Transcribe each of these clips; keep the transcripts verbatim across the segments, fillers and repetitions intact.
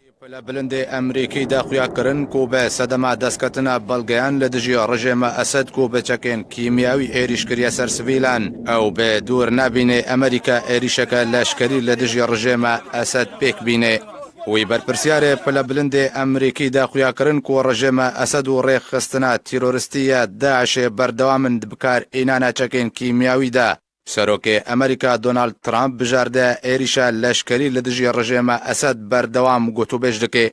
Pile bilindê Emerîkî de xuya kirin ku bi sedema destketina belgeyan li dijî rejêma Esed ku bi çekên kîmyawî êrîş kiriye ser sivîlan, ew bi dûr nebîne Emerîka êrîşeke leşkerî li dijî rejêma Esed pêk bîne. Wî berpirsiyarê pile bilindê Emerîkî de xuya kirin ku rejêma Esed û rêxistina teroristî ya DAIŞê berdewam in di bikar înana çekên kîmyawî de. Serokê Emerîka Donald Trump bijarde êrîşa leşkerî li dijî rejêma Esed berdewam gotûbêj dike.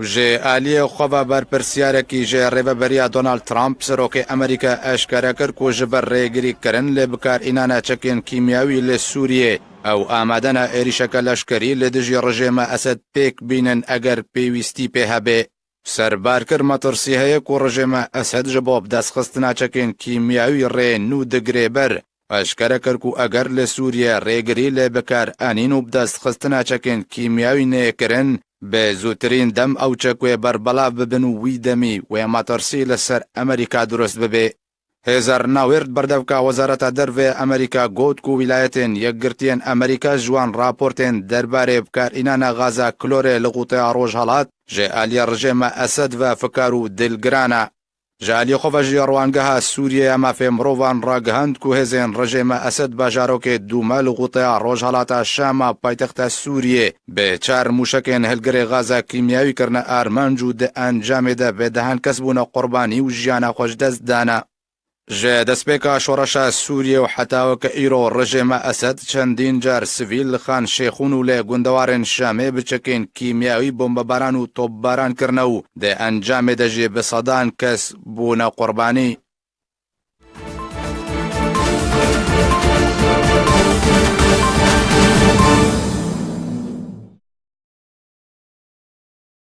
Ji aliyê xwe ve berpirsiyarekî ji rêveberiya Donald Trump, serokê Emerîka eşkere kir ku ji ber rêgirîkirin lê bikarînana çekên kîmyawî li Sûriyê, ew amade ne êrîşeke leşkerî li dijî rejêma Esed pêk bînin eger pêwîstî pê hebe. Serbar kir metirsî heye ku rejêma Esed ji bo bidestxistina çekên kîmyawî rê nû digirê ber. Eşkere kir ku eger li Sûriye rêgirî lê bikaranîn û bidestxistina çekên kîmyawî nêkirin, bi zûtirîn dem ew çekuê berbelav bibin û wî demî wê metirsî li ser Emerîka dirust bibe. Hêzer Nawêrd berdevka Wezareta Dervê Emerîka got ku Wîlayetên Yekgirtiyên Emerîka ji wan raportên derbarê bikarînana gaza klorê li Quteya Rojhelat ji aliyê rejêma Esed ve fikar û dilgiran e. Ji aliyê xwe ve jî Rwangeha Sûriyê ya Mafê Mirovan ragihand ku hêzên rejêma Esed bajarokê Dûme li Quteya Rojhelata Şama paytexta Sûriyê bi çar mûşekên hilgirê gaza kîmyawî kirine armanc û di encamê de bêdehan kes bûne qurbanî û jiyana xwe ji dest dane. Ji destpêka şoreşa Sûriyê û heta weke îro rejêma Esed çendîn car sivîl li Xan Şêxûn û li gundewarên Şamê bi çekên kîmyawî bombebaran û topbaran kirine û di encamê de jî bi sedan kes bûne qurbanî.